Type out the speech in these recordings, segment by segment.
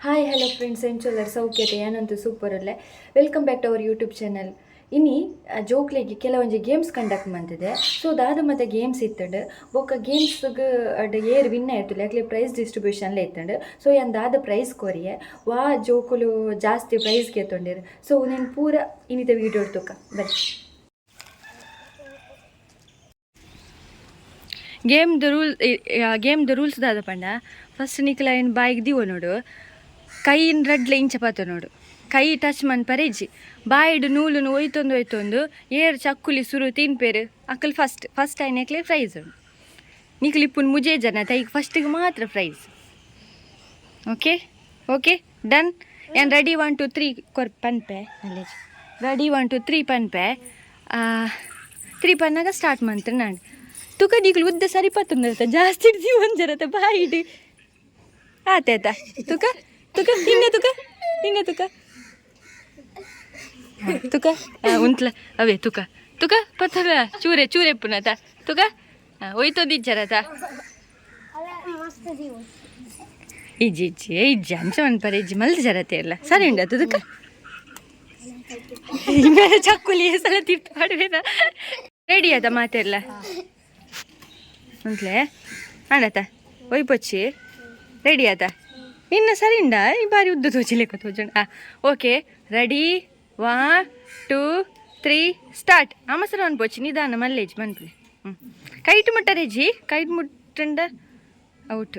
Hi hello friends, ಎಂಚೊಲ್ಲರ್ ಸೌಖ್ಯತೆ? ಏನಂತೂ super ಅಲ್ಲೇ. Welcome back to our YouTube channel. ಇನಿ ಜೋಕ್ಲೆಗ್ ಕೆಲವೊಂಜಿ games conduct ಮಂತಿದೆ. ಸೊ ದಾದ ಮತ್ತೆ ಗೇಮ್ಸ್ ಇತ್ತಂಡು, ಬೊಕ್ಕ ಗೇಮ್ಸ್ಗ್ ಅಡ್ ಏರ್ ವಿನ್ ಆಯ್ತಲ್ಲ, ಅಕ್ಲೆ ಪ್ರೈಸ್ ಡಿಸ್ಟ್ರಿಬ್ಯೂಷನ್ಲ ಇತ್ತಂಡು. ಸೊ ಯಾನ್ ದಾದ ಪ್ರೈಸ್ ಕೊರಿಯೆ, ವಾ ಜೋಕುಲು ಜಾಸ್ತಿ ಪ್ರೈಸ್ ಗೆತ್ತೊಂಡೆರ್, ಸೊ ಉಂದೆನ್ ಪೂರ ಇನಿತ ವೀಡಿಯೋ ತುಕ ಬನ್ನಿ. ಗೇಮ್ದ ರೂಲ್ಸ್ ದಾದ ಪಂಡ, ಫಸ್ಟ್ ನಿಕ್ಲ ಐನ್ ಬಾಯಿಗ್ ದೀವ ನೋಡು, ಕೈನ್ ರಡ್ಲೆ ಇಂಚ ಪತ್ತ ನೋಡು, ಕೈ ಟಚ್ ಮನ್ಪರೆ ಇಜ್ಜಿ. ಬಾಯಿಡ್ ನೂಲುನು ಒಯ್ತೊಂದು ಒಯ್ತೊಂದು ಏರ್ ಚಕ್ಕುಲಿ ಸುರು ತಿನ್ಪೇರು ಅಕಲ್ ಫಸ್ಟ್ ಫಸ್ಟ್ ಆಯ್ನಕ್ಲೆ ಪ್ರೈಸ್ ಉಂಡು. ನಿಕ್ಲು ಇಪ್ಪುನ್ ಮುಜೆ ಜನ ತೈಕ್ ಫಸ್ಟಿಗೆ ಮಾತ್ರ prize. Okay okay, done. ಯಾನ್ ready one to three ಕೊರ್ ಪನ್ಪೆ. ಅಲ್ಲೇಜ್ ready one to three ಪನ್ಪೆ. Three ಪನ್ನಾಗ start ಮಂತ್ರ ನಾನು. ತುಕ ನಿಕ್ಲು ಉದ್ದ ಸರಿ ಪತ್ತೊಂದಿರತ್ತ, ಜಾಸ್ತಿ ಒಂಜರತ್ತ ಬಾಯಿಡ್ ಆತಾಯ್ತಾ? ತುಕ ತುಕ, ನಿನ್ನೆ ತುಕ, ನಿನ್ನೆ ತುಕ ತುಕ ಉಂತ್ಲ ಅವೇ ತುಕ ತುಕ ಪತ್ತದ ಚೂರೆ ಚೂರೆ ಪುನತ ತುಕ ಒಯ್ತೊಂದಿಜ್ಜರತ. ಇಜ್ಜಿ ಇಜ್ಜಿ ಇಜ್ಜಿ, ಅಂಚ ಮನ್ಪರೆ ಇಜ್ಜಿ, ಮಲ್ತ್ ಜರತೆ ಎಲ್ಲ ಸರಿ ಉಂಡ ತುದುಕ. ಮೇಲೆ ಚಕ್ಕುಲಿ ಸಲ ತಿರ್ತು ಪಾಡ್ವೇನ. ರೆಡಿ ಆತ ಮಾತೆಲ್ಲ ಉಂಟ್ಲೆ ಆಂಡತ ಒಯ್ಪೊಚ್ಚಿ. ರೆಡಿ ಆತ? ನಿನ್ನ ಸರಿ ಉಂಡಾ? ಈ ಬಾರಿ ಉದ್ದ ತೋಚಿಲೆಕ್ಕ ತೋಜುಂಡು. ಆ okay, ready, one two three start. ಅಮಸರ ಅನ್ಪೊಚ್ಚಿ, ನಿಧಾನ ಮಲ್ಲೇಜ್ ಮನ್ಪುಲೆ. ಹ್ಞೂ, ಕೈಟ್ ಮುಟ್ಟರೆಜಿ, ಕೈಟ್ ಮುಟ್ಟಂಡ ಔಟ್.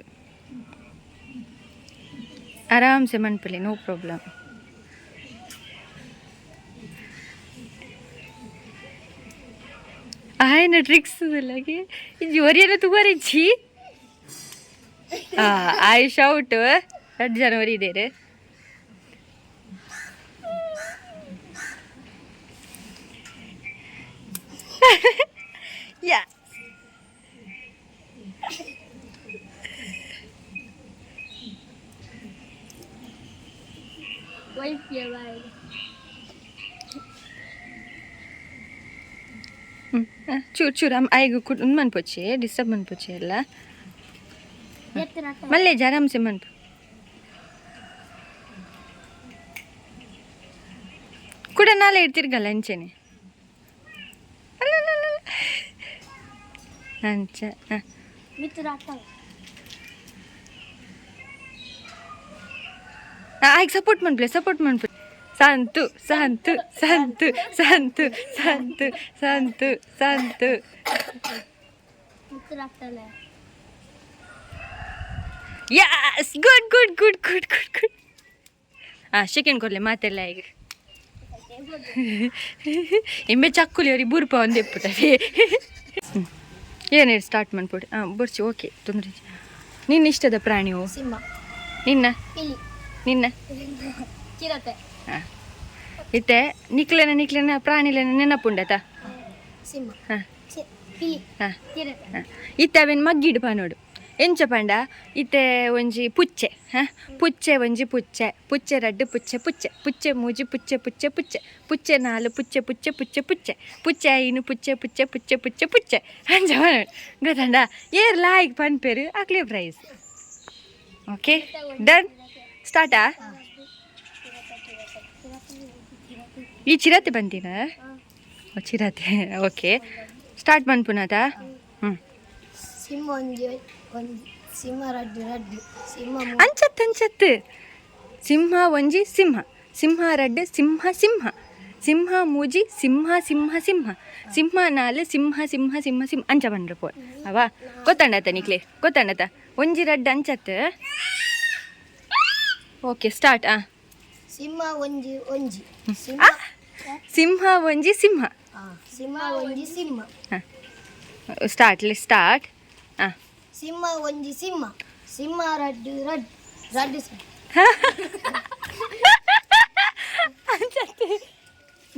ಆರಾಮ್ಸೆ ಮನ್ಪುಲೆ, ನೋ ಪ್ರಾಬ್ಲಮ್. ಆಯ್ನ ಟ್ರಿಕ್ಸ್ ಲಗೆ ಇಜ್ಜಿ, ಒರಿಯನ ತುವರಿಜ್ಜಿ. ಆಯುಷ್ ಔಟ್. ಎರಡು ಜನವರಿ ಇದೇರು. ಯಾ ಚೂರು ಚೂರು ಆಯ್ಗು ಕುಡ್ ಮನ್ಪೊಚ್ಚಿ, ಡಿಸ್ಟರ್ಬ್ ಮನ್ಪೊಚ್ಚಿ ಎಲ್ಲ. ಮಲ್ಲೇಜ್, ಆರಾಮ್ಸೆ ಮನ್ಪು. ಕೂಡ ನಾಳೆ ಇಡ್ತಿರ್ಗಲ್ಲ ಅಂಚೆನೆ ಅಲ್ಲ ಅಂಚ. ಹಾಂ, ಆಯ್ತು, ಸಪೋರ್ಟ್ ಮನ್ಪ್ಲೆ, ಸಪೋರ್ಟ್ ಮನ್ಪು. Santhu Santhu Santhu Santhu Santhu Santhu Santhu. Yes, good good good good good good. ಹಾಂ, ಸೆಕೆಂಡ್ ಕೊಡ್ಲೆ ಮಾತೆಲ್ಲ. ಈಗ ಎಂಬೆ ಚಕ್ಕುಲಿ ಅವ್ರಿಗೆ ಬುರ್ಪ ಒಂದು ಎಪ್ಪುತ್ತದೆ. ಏನೇನು ಸ್ಟಾರ್ಟ್ ಮಾಡ್ಬಿಡಿ. ಹಾಂ, ಬರ್ಚಿ. ಓಕೆ, ತೊಂದರೆ. ನಿನ್ನ ಇಷ್ಟದ ಪ್ರಾಣಿವು? ಸಿಂಹ. ನಿನ್ನ? ಪಿಲಿ. ನಿನ್ನ? ಚಿರತೆ. ಹಾಂ, ಇತ್ತೆ ನಿಕ್ಲೆನ ನಿಕ್ಲೆನ ಪ್ರಾಣಿಲೆನ ನೆನಪುಂಡತ? ಸಿಂಹ. ಹಾಂ. ಪಿಲಿ. ಹಾಂ. ಚಿರತೆ. ಹಾಂ, ಇತ್ತೆ ಅವೇನು ಮಗ್ಗಿಡು ನೋಡು. ಎಂಚ ಪಂಡ, ಇತ್ತೆ ಒಂಜಿ ಪುಚ್ಚೆ. ಹಾಂ, ಪುಚ್ಚೆ ಒಂಜಿ ಪುಚ್ಚೆ, ಪುಚ್ಚೆ ರಡ್ಡು ಪುಚ್ಚೆ, ಪುಚ್ಚೆ ಪುಚ್ಚೆ ಮೂಜಿ ಪುಚ್ಚೆ, ಪುಚ್ಚೆ ಪುಚ್ಚೆ ಪುಚ್ಚೆ ನಾಲು ಪುಚ್ಚೆ, ಪುಚ್ಚೆ ಪುಚ್ಚೆ ಪುಚ್ಚೆ ಪುಚ್ಚೆ ಐನು ಪುಚ್ಚೆ, ಪುಚ್ಚೆ ಪುಚ್ಚೆ ಪುಚ್ಚೆ ಪುಚ್ಚೆ. ಅಂಚ ಗೊತ್ತಂಡ? ಏರ್ ಲಾಯ್ಕ್ ಪನ್ಪೇರು ಅಕ್ಲೆ prize. Okay, done, ಸ್ಟಾರ್ಟಾ? ಈ ಚಿರತೆ ಬಂದಿನ ಚಿರತೆ. ಓಕೆ, ಸ್ಟಾರ್ಟ್ ಮನ್ಪುನತ. ಹ್ಞೂ. ಸಿಂಹ ಒಂಜಿ ಒಂಜಿ, ಸಿಂಹ ರಡ್ಡು ರಡ್ಡು, ಸಿಂಹ ಅಂಚತ್ತು ಅಂಚತ್ತು. ಸಿಂಹ ಒಂಜಿ ಸಿಂಹ, ಸಿಂಹ ರಡ್ಡು ಸಿಂಹ, ಸಿಂಹ ಸಿಂಹ ಮೂಜಿ ಸಿಂಹ, ಸಿಂಹ ಸಿಂಹ ಸಿಂಹ ನಾಲು ಸಿಂಹ, ಸಿಂಹ ಸಿಂಹ ಸಿಂಹ. ಅಂಚ ಬಂಡ್ರ ಪೋ ಅವ. ಗೊತ್ತಂಡತ ನಿಕ್ಲೆ? ಗೊತ್ತಂಡತ? ಒಂಜಿ ರಡ್ಡು ಅಂಚತ್ತು. Okay, start. ಆ. ಸಿಂಹ ಒಂಜಿ ಒಂಜಿ ಸಿಂಹ. ಸಿಂಹ ಒಂಜಿ ಸಿಂಹ. ಸಿಂಹ ಒಂಜಿ ಸಿಂಹ. ಹಾಂ, ಸ್ಟಾರ್ಟ್ ಸ್ಟಾರ್ಟ್. ಹಾಂ. ಸಿಂಹ ಒಂಜಿ ಸಿಂಹ, ಸಿಂಹ ರಡ್ಡು ರಡ್ಡು ರಡ್ಡು ಸಿಂಹ.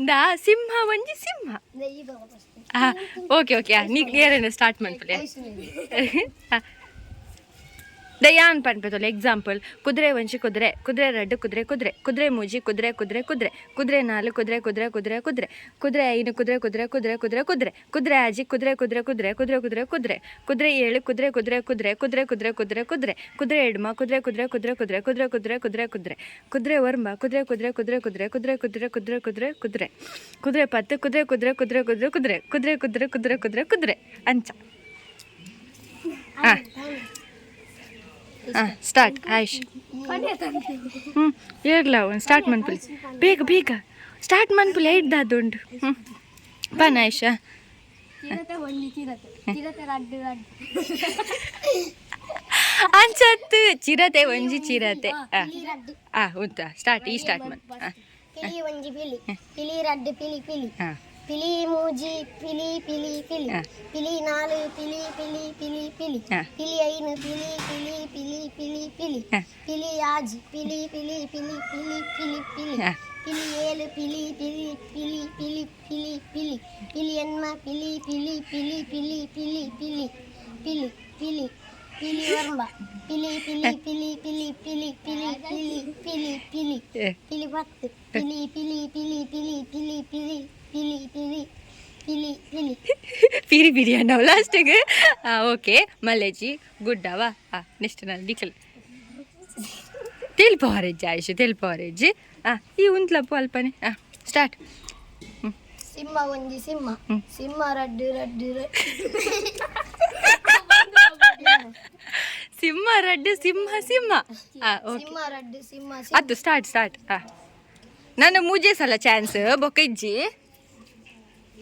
ದಾ ಸಿಂಹ ಒಂಜಿ ಸಿಂಹ. ಹಾಂ, ಓಕೆ ಓಕೆ. ನೀ ಕ್ಲಿಯರ್ ಸ್ಟಾರ್ಟ್ ಮಾಡ್ಕೊಳ್ಳಿ. ದಯಾನ್ ಪನ್ಪೆತೊಲೆ ಎಕ್ಸಾಂಪಲ್ ಕುದುರೆ ಒಂಜಿ ಕುದುರೆ, ಕುದುರೆ ರಡ್ಡು ಕುದುರೆ ಕುದುರೆ, ಕುದುರೆ ಮೂಜಿ ಕುದುರೆ ಕುದುರೆ ಕುದುರೆ, ಕುದುರೆ ನಾಲ್ ಕುದುರೆ ಕುದುರೆ ಕುದುರೆ ಕುದುರೆ, ಕುದುರೆ ಐನು ಕುದುರೆ ಕುದುರೆ ಕುದುರೆ ಕುದುರೆ ಕುದುರೆ, ಕುದುರೆ ಆಜಿ ಕುದುರೆ ಕುದುರೆ ಕುದುರೆ ಕುದುರೆ ಕುದುರೆ ಕುದುರೆ, ಕುದುರೆ ಏಳು ಕುದುರೆ ಕುದುರೆ ಕುದುರೆ ಕುದುರೆ ಕುದುರೆ ಕುದುರೆ ಕುದುರೆ, ಕುದುರೆ ಎಡ್ಮ ಕುದುರೆ ಕುದುರೆ ಕುದುರೆ ಕುದುರೆ ಕುದುರೆ ಕುದುರೆ ಕುದುರೆ ಕುದುರೆ, ಕುದುರೆ ಒರ್ಂಬ ಕುದುರೆ ಕುದುರೆ ಕುದುರೆ ಕುದುರೆ ಕುದುರೆ ಕುದುರೆ ಕುದುರೆ ಕುದುರೆ ಕುದುರೆ, ಕುದುರೆ ಪತ್ತು ಕುದುರೆ ಕುದುರೆ ಕುದುರೆ ಕುದುರೆ ಕುದುರೆ ಕುದುರೆ ಕುದುರೆ ಕುದುರೆ ಕುದುರೆ ಕುದುರೆ ಅಂಚ. ಹಾಂ ಹಾಂ, ಸ್ಟಾರ್ಟ್ ಆಯುಷ್. ಹ್ಞೂ, ಏರ್ಲ ಒಂದು ಸ್ಟಾರ್ಟ್ ಮನ್ಪುಲಿ. ಬೇಗ ಬೇಗ ಸ್ಟಾರ್ಟ್ ಮನ್ಪುಲಿ, ಐಡ್ದಾದುಂಡು. ಹ್ಞೂ, ಬನ್ ಆಯುಷ. ಚಿರತೆ ಒಂಜಿ ಚಿರತೆ, ಚಿರತೆ ರಡ್ಡು ರಡ್ಡು. ಅಂಚತ್ತು ಚಿರತೆ ಒಂಜಿ ಚಿರತೆ. ಹಾಂ. ಪಿಲಿ ರಡ್ಡು. ಹಾಂ, ಉಂಟಾ ಸ್ಟಾರ್ಟ್ ಈ ಸ್ಟಾರ್ಟ್ ಮನ್. ಹಾಂ. ಪಿಲಿ ಒಂಜಿ ಪಿಲಿ, ಪಿಲಿ ರಡ್ಡು ಪಿಲಿ ಪಿಲಿ. ಹಾಂ. ಪಿಲಿ ಮೂಜಿ ಪಿಲಿ ಪಿಲಿ ಪಿಲಿ. ಪಿಲಿ ನಾಲು ಪಿಲಿ ಪಿಲಿ ಪಿಲಿ ಪಿಲಿ. ಪಿಲಿ ಐನು ಪಿಲಿ ಪಿಲಿ ಪಿಲಿ ಪಿಲಿ ಪಿಲಿ. ಪಿಲಿ ಆಜಿ ಪಿಲಿ ಪಿಲಿ ಪಿಲಿ ಪಿಲಿ ಪಿಲಿ ಪಿಲಿ. ಪಿಲಿ ಏಳು ಪಿಲಿ ಪಿಲಿ ಪಿಲಿ ಪಿಲಿ ಪಿಲಿ ಪಿಲಿ. ಪಿಲಿ ಎನ್ಮ ಪಿಲಿ ಪಿಲಿ ಪಿಲಿ ಪಿಲಿ ಪಿಲಿ ಪಿಲಿ ಪಿಲಿ ಪಿಲಿ. ಪಿಲಿ ಒರ್ಂಬ ಪಿಲಿ ಪಿಲಿ ಪಿಲಿ ಪಿಲಿ ಪಿಲಿ ಪಿಲಿ ಪಿಲಿ ಪಿಲಿ ಪಿಲಿ. ಪಿಲಿ ಪತ್ತು ಪಿಲಿ ಪಿಲಿ ಪಿಲಿ ಪಿಲಿ ಪಿಲಿ ಪಿಲಿ ಪಿಲಿ ಪಿಲಿ ಪಿಲಿ ಪಿಲಿ. ಪಿರಿ ಪಿರಿ ಅಣ್ಣವು ಲಾಸ್ಟಿಗೆ. ಹಾಂ, ಓಕೆ ಮಲ್ಲೇಜಿ, ಗುಡ್ ಅವ. ಹಾಂ, ನೆಕ್ಸ್ಟ್ ನಾನು ನಿಖಿಲ್. ತೆಲ್ಪವರೆಜ್ಜಿ ಆಯುಷ್, ತೆಲ್ಪವರೆಜ್ಜಿ. ಹಾಂ, ಈ ಉಂತ್ಲಪ್ಪು ಅಲ್ಪನೆ. ಹಾಂ, ಸ್ಟಾರ್ಟ್. ಸಿಂಹ ಒಂಜಿ ಸಿಂಹ, ಸಿಂಹ ರಡ್ಡು ರಡ್ಡು. ಸಿಂಹ ರಡ್ಡು ಸಿಂಹ ಸಿಂಹ. ಹಾಂ, ಓಕೆ. ಸಿಂಹ ರಡ್ಡು ಸಿಂಹ. ಅದು ಸ್ಟಾರ್ಟ್ ಸ್ಟಾರ್ಟ್. ಹಾಂ, ನಾನು ಮೂಜೆ ಸಲ ಚಾನ್ಸ್ ಬೊಕ್ಕ ಇಜ್ಜಿ.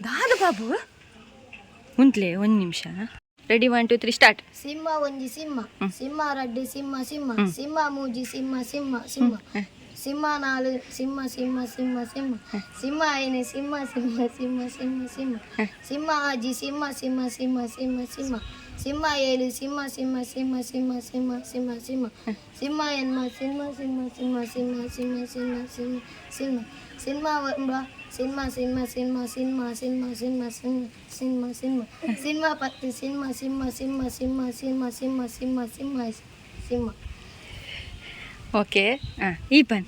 ದಾದ ಬಾಬು ಉಂತ್ಲೆ, ಒಂದು ನಿಮಿಷ. Ready, 1 2 3 start. ಸಿಂಹ ಒಂಜಿ ಸಿಂಹ, ಸಿಂಹ ರಡ್ಡು ಸಿಂಹ ಸಿಂಹ, ಸಿಂಹ ಮೂಜಿ ಸಿಂಹ ಸಿಂಹ ಸಿಂಹ, ಸಿಂಹ ನಾಲು ಸಿಂಹ ಸಿಂಹ ಸಿಂಹ ಸಿಂಹ, ಸಿಂಹ ಐನು ಸಿಂಹ ಸಿಂಹ ಸಿಂಹ ಸಿಂಹ ಸಿಂಹ, ಸಿಂಹ ಆಜಿ ಸಿಂಹ ಸಿಂಹ ಸಿಂಹ ಸಿಂಹ ಸಿಂಹ, ಸಿಂಹ ಏಳು ಸಿಂಹ ಸಿಂಹ ಸಿಂಹ ಸಿಂಹ ಸಿಂಹ ಸಿಂಹ ಸಿಂಹ, ಸಿಂಹ ಎನ್ಮ ಸಿಂಹ ಸಿಂಹ ಸಿಂಹ ಸಿಂಹ ಸಿಂಹ ಸಿಂಹ ಸಿಂಹ ಸಿಂಹ, ಸಿಂಹ ಒಂಬ ಸಿಂಹ ಸಿಂಹ ಸಿಂಹ ಸಿಂಹ ಸಿಂಹ ಸಿಂಹ ಸಿಂಹ ಸಿಂಹ ಸಿಂಹ, ಸಿಂಹ ಪತ್ತು ಸಿಂಹ ಸಿಂಹ ಸಿಂಹ ಸಿಂಹ ಸಿಂಹ ಸಿಂಹ ಸಿಂಹ ಸಿಂಹ ಸಿಂಹ. ಓಕೆ, ಹಾಂ, ಈ ಪನ್.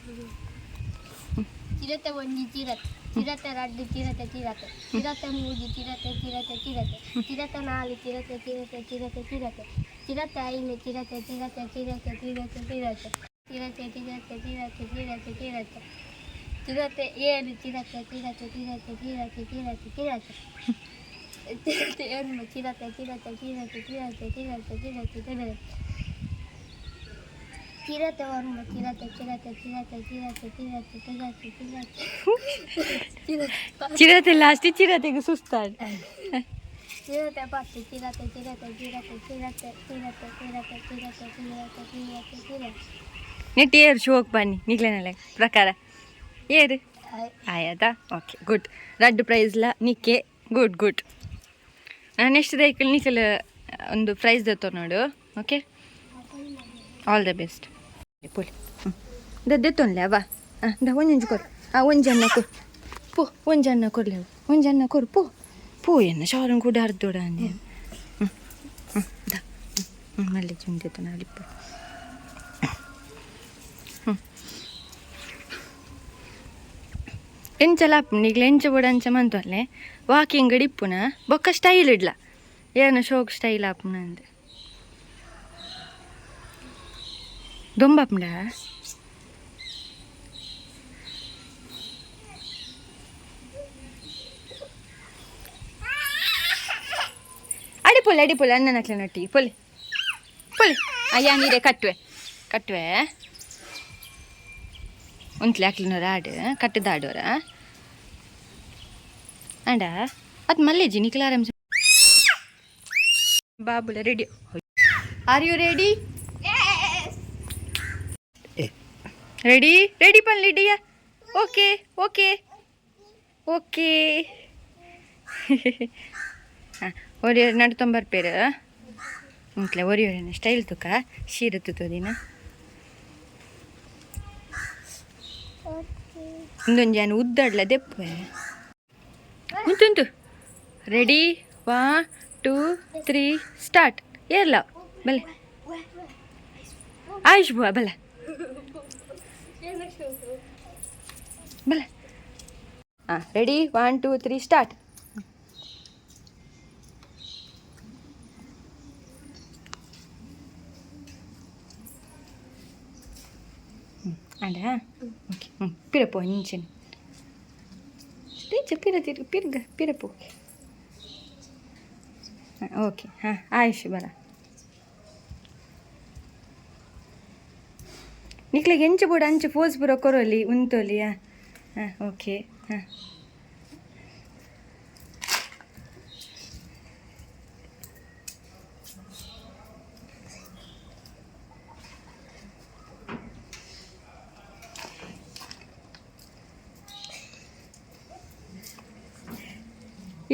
ಚಿರತೆ ಒಂಜಿ ಚಿರತೆ, ಚಿರತೆ ರಡ್ಡು ಚಿರತೆ ಚಿರತೆ, ಚಿರತೆ ಮೂಜಿ ಚಿರತೆ ಚಿರತೆ ಚಿರತೆ, ಚಿರತೆ ನಾಲು ಚಿರತೆ ಚಿರತೆ ಚಿರತೆ ಚಿರತೆ, ಚಿರತೆ ಐನು ಚಿರತೆ ಚಿರತೆ ಚಿರತೆ ಚಿರತೆ ಚಿರತೆ ಚಿರತೆ ಚಿರತೆ ಚಿರತೆ ಚಿರತೆ ಚಿರತೆ, ಚಿರತೆ ಏಳು ಚಿರತೆ ಚಿರತೆ ಚಿರತೆ ಚಿರತೆ ಚಿರತೆ ಚಿರತೆ, ಚಿರತೆ ಎಣ್ಮ ಚಿರತೆ ಚಿರತೆ ಚಿರತೆ ಚಿರತೆ ಚಿರತೆ ಚಿರತೆ ಚಿರತೆ, ಚಿರತೆ ಒರ್ಮ ಚಿರತೆ ಚಿರತೆ ಚಿರತೆ ಚಿರತೆ ಚಿರತೆ ಚಿರತೆ ಚಿರತೆ ಚಿರತೆ. ಚಿರತೆ ಲಾಸ್ಟ್, ಚಿರತೆಗೆ ಸುಸ್ತಾದ. ಚಿರತೆ ಪತ್ತು ಚಿರತೆ ಚಿರತೆ ಚಿರತೆ ಚಿರತೆ ಚಿರತೆ ಚಿರತೆ ಚಿರತೆ ಚಿರತೆ ಚಿರತೆ ಚಿರತೆ. ನೆಟ್ ಏರು ಶೋಕ್ ಬನ್ನಿ ನಿಗ್ಲೆನಲ್ಲ ಪ್ರಕಾರ ಏರು ಆಯದಾ. Okay, good. ರಡ್ಡು ಪ್ರೈಸ್ಲ ನಿಕ್ಕೆ. Good good. Next ದೈಕಲ್ ನಿಖಲ್ ಒಂದು ಪ್ರೈಸ್ ದತ್ತೋ ನೋಡು. Okay, all the best. ಪೋಲಿ ಹ್ಞೂ, ದೆತ್ತೊನ್ಲೆ ಅವ. ಹಾಂ, the ಒಂಜೊಂಜಿ ಕೊರು. ಹಾಂ, ಒಂಜಿ ಅನ್ನ ಕೊರು ಪೋ, ಒಂಜಿ ಅನ್ನ ಕೊರ್ಲೆ, ಒಂಜಿ ಅನ್ನ ಕೊರು ಪೋ ಪೋ. ಎನ್ನ ಶಾರನ್ ಕೂಡ ಅರ್ದೋಡ ಅಂದೆ. ಹ್ಞೂ ಹ್ಞೂ, the ಹ್ಞೂ ಹ್ಞೂ, ಮಲ್ಲೆ ಚುಂದೆತ್ತ ನಾಲಿಪ್ಪ. ಹ್ಞೂ, ಎಂಚಲ ನಿಗ್ಲ ಎಂಚ ಬೋಡ ಅಂಚ ಮಂತೊಲ್ಲೆ. ವಾಕಿಂಗ್ ಇಪ್ಪುನ ಬೊಕ್ಕ ಸ್ಟೈಲ್ ಇಡ್ಲ ಏನು ಶೋಕ್ ಸ್ಟೈಲ್ ಆಪುನ ಅಂದ್ ದೊಂಬಾಪುಂಡ. ಅಡಿ ಪೊಲೆ, ಅಡಿ ಪೊಲೆ, ಅಣ್ಣನ ನೊಟ್ಟಿಗೆ ಪೊಲೆ ಪೊಲೆ. ಅಯ್ಯ, ನೀರೆ ಕಟ್ಟುವೆ ಕಟ್ಟುವೆ. ಉಂತ್ಲೆ ಅಕ್ಲಿನೋರ ಆಡು ಕಟ್ಟದ ಆಡೋರ ಅಂಡ ಅದು ಮಲ್ಲೇಜಿ ನಿಖಿಲ ಆರಾಮ್. ಬಾಬುಲ ready? Are you ready? Ready ready ಪನ್ಲಿ Diya. Okay okay okay. ಹಾಂ, ಒರಿ ನಡು ತೊಂಬರ್ಪೇರು ಇಂಕ್ಲೆ ಒರಿ ಒರಿನ ಸ್ಟೈಲ್ ತುಕ ಶೀರ ತುತೋದಿನ. ಇಂದೊಂಜಿ ಯಾನ್ ಉದ್ದಾಡ್ಲ ದೆಪ್ಪುವೆ. ಉಂಟುಂಟು. Ready, 1 2 3 start. ಏರ್ಲ ಬಲೆ. Ayush ಬುವ ಬಲ್ಲ ಬಲ್ಲ. ಹಾಂ, ready, 1 2 3 start. ಅಂಡ ಓಕೆ. ಹ್ಞೂ, ಪಿರಪು ಇಂಚಿನ ಟೀಚರ್ ಪಿರ ತಿರು ಪಿರ್ಗ ಪಿರಪು. ಓಕೆ, ಹಾಂ, ಆಯುಷ್ ಬರ. ನಿಕ್ಲೆಗ್ ಎಂಚ ಬೋಡು ಅಂಚ ಪೋಸ್ ಪೂರ ಕೊರೊಲಿ ಉಂತೊಲಿ. ಹಾಂ ಹಾಂ, ಓಕೆ. ಹಾಂ,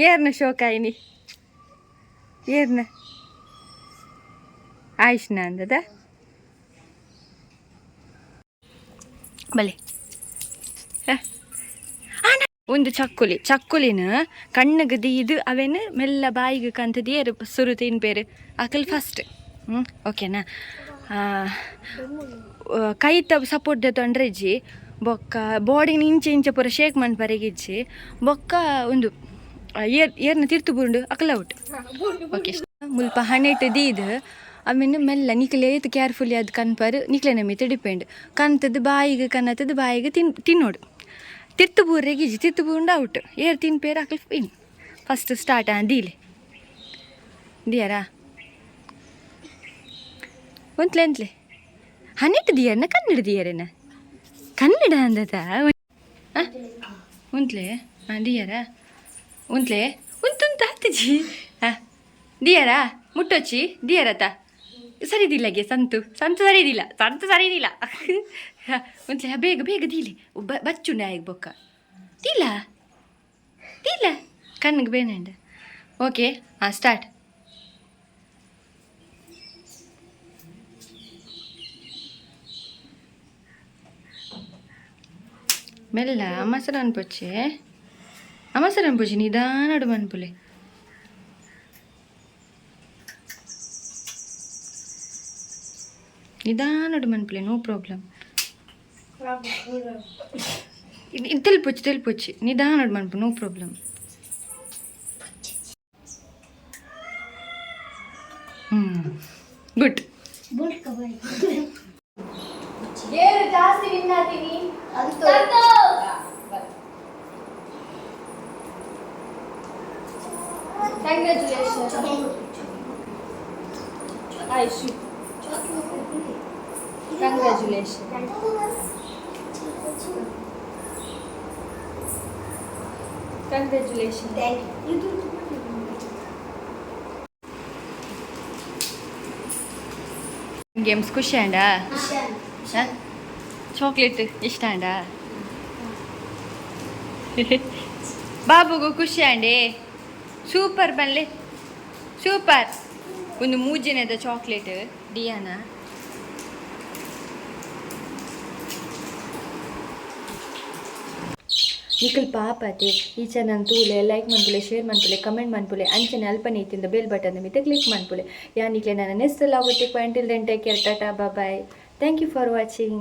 ಏರ್ನ ಶೋಕಾಯಿನಿ ಏರ್ನ ಆಯುಷ್ನ ಅಂದದ ಬಲೆ. ಒಂದು ಚಕ್ಕುಲಿ, ಚಕ್ಕುಲಿನ ಕಣ್ಣಿಗೆ ದೀದು ಅವೇನು ಮೆಲ್ಲ ಬಾಯಿಗೆ ಕಂತದ ಏರು ಸುರು ತಿನ್ಪೇರು ಅಕಲ್ ಫಸ್ಟ್. ಹ್ಞೂ, ಓಕೆನಾ? ಕೈತ ಸಪೋರ್ಟ್ ತೊಂದ್ರೆ ಇಜ್ಜಿ. ಬೊಕ್ಕ ಬಾಡಿನ ಇಂಚೆ ಇಂಚೆ ಪೂರ ಶೇಕ್ ಮನ್ಪರೆಗೆ ಇಜ್ಜಿ. ಬೊಕ್ಕ ಒಂದು ಏರ್ ಏರ್ನ ತಿರ್ತು ಬುರುಂಡು ಅಕಲ್ ಔಟ್. ಓಕೆ, ಮುಲ್ಪ ಹಣೆಟ್ ದೀದ್ ಆಮೇಲೆ ಮೆಲ್ಲ ನಿಕ್ಲೆ ಏತ್ ಕೇರ್ಫುಲಿ ಅದು ಕನ್ಪರ್ ನಿಕ್ಲೆನ ಮಿತ್ ಡಿಪೆಂಡ್. ಕಂತದ್ದು ಬಾಯಿಗೆ ಕನ್ನತ್ತದ್ದು ಬಾಯಿಗೆ ತಿನ್ನೋಡು. ತಿರ್ತು ಬೂರೆಗೆ ಇಜ್ಜಿ, ತಿರ್ತು ಬೂರುಂಡು ಔಟ್. ಏರ್ ತಿನ್ಪೇರು ಅಕಲ್ ಇನ್ ಫಸ್ಟ್ ಸ್ಟಾರ್ಟ್. ಹಾಂ, ದೀಲೆ ದಿಯಾರಾ? ಒಂತ್ಲೆ ಅಂತ್ಲೆ ಹನ್ನೆಟ್ಟು ದಿಯರ್ನ ಕನ್ನಡ ದಿಯರೇನ ಕನ್ನಡ ಅಂದದ ಉಂತ್ಲೆ. ಹಾಂ, ದಿಯಾರಾ? ಉಂತ್ಲೆ ಉಂತುಂತ ಹತ್ತಿಜಿ. ಹಾಂ, ದಿಯಾರಾ? ಮುಟ್ಟೊಚ್ಚಿ ದಿಯಾರತ ಸರಿದಿಲ್ಲಗೆ ಸಂತು ಸಂತು ಸರಿದಿಲ್ಲ, ಸಂತು ಸರಿದಿಲ್ಲ. ಉಂತ್ಲೆ. ಬೇಗ ಬೇಗ ದೀಲಿ, ಬಚ್ಚು ನಾಯಿಗೆ ಬೊಕ್ಕ ದೀಲ ದೀಲ ಕಣ್ಣಿಗೆ ಬೇನಂಡ. ಓಕೆ, ಹಾಂ, ಸ್ಟಾರ್ಟ್. ಮೆಲ್ಲ ಅಮಸರ ಅನ್ಪೊಚ್ಚೆ, ಅಮಸರ ಅನ್ಪೊಚ್ಚಿ, ನಿಧಾನಡು ಮನ್ಪುಲೆ. ನಿಧಾನಡು ಮನ್ಪುಲೆ, ನೋ ಪ್ರಾಬ್ಲಮ್. ಇದು ತೆಲ್ಪೊಚ್ಚಿ ತೆಲ್ಪೊಚ್ಚಿ, ನಿಧಾನಡು ಮನ್ಪು, no problem. ಹ್ಞೂ, ಗುಡ್. ಏರು ಜಾಸ್ತಿ ವಿನ್ ಆತೀನಿ? ಅಂತೂ. Congratulation Ayush, congratulation, congratulation. Thank you. Games ಖುಷಿ ಆಂಡ? ಚಾಕ್ಲೇಟ್ ಇಷ್ಟ ಆಂಡ? ಬಾಬುಗು ಖುಷಿ ಆಂಡೆ? Super ಬನ್ಲೆ, super. ಒಂದು ಮೂಜಿನದ ಚಾಕ್ಲೇಟ್ ಡಿಯಾನ. ನಿಖಲ್ ಪಾಪತೆ ಈ ಚಾನಲ್ ತೂಲೆ, ಲೈಕ್ ಮನ್ಪುಲೆ, ಶೇರ್ ಮನ್ಪುಲೆ, ಕಮೆಂಟ್ ಮನ್ಪುಲೆ. ಅಂಚನೆ ಅಲ್ಪನೆ ಇತ್ತಿಂದ ಬೆಲ್ ಬಟನ್ ಮಿತ್ತ ಕ್ಲಿಕ್ ಮನ್ಪುಲೆ. ಯಾ ನಿಕ್ಲೆ ನನ್ನ ನೆಕ್ಸ್ಟ್ ಲಾಗ್ ತಿಕ್ವ. Until then, take care, tata, bye. Thank you for watching.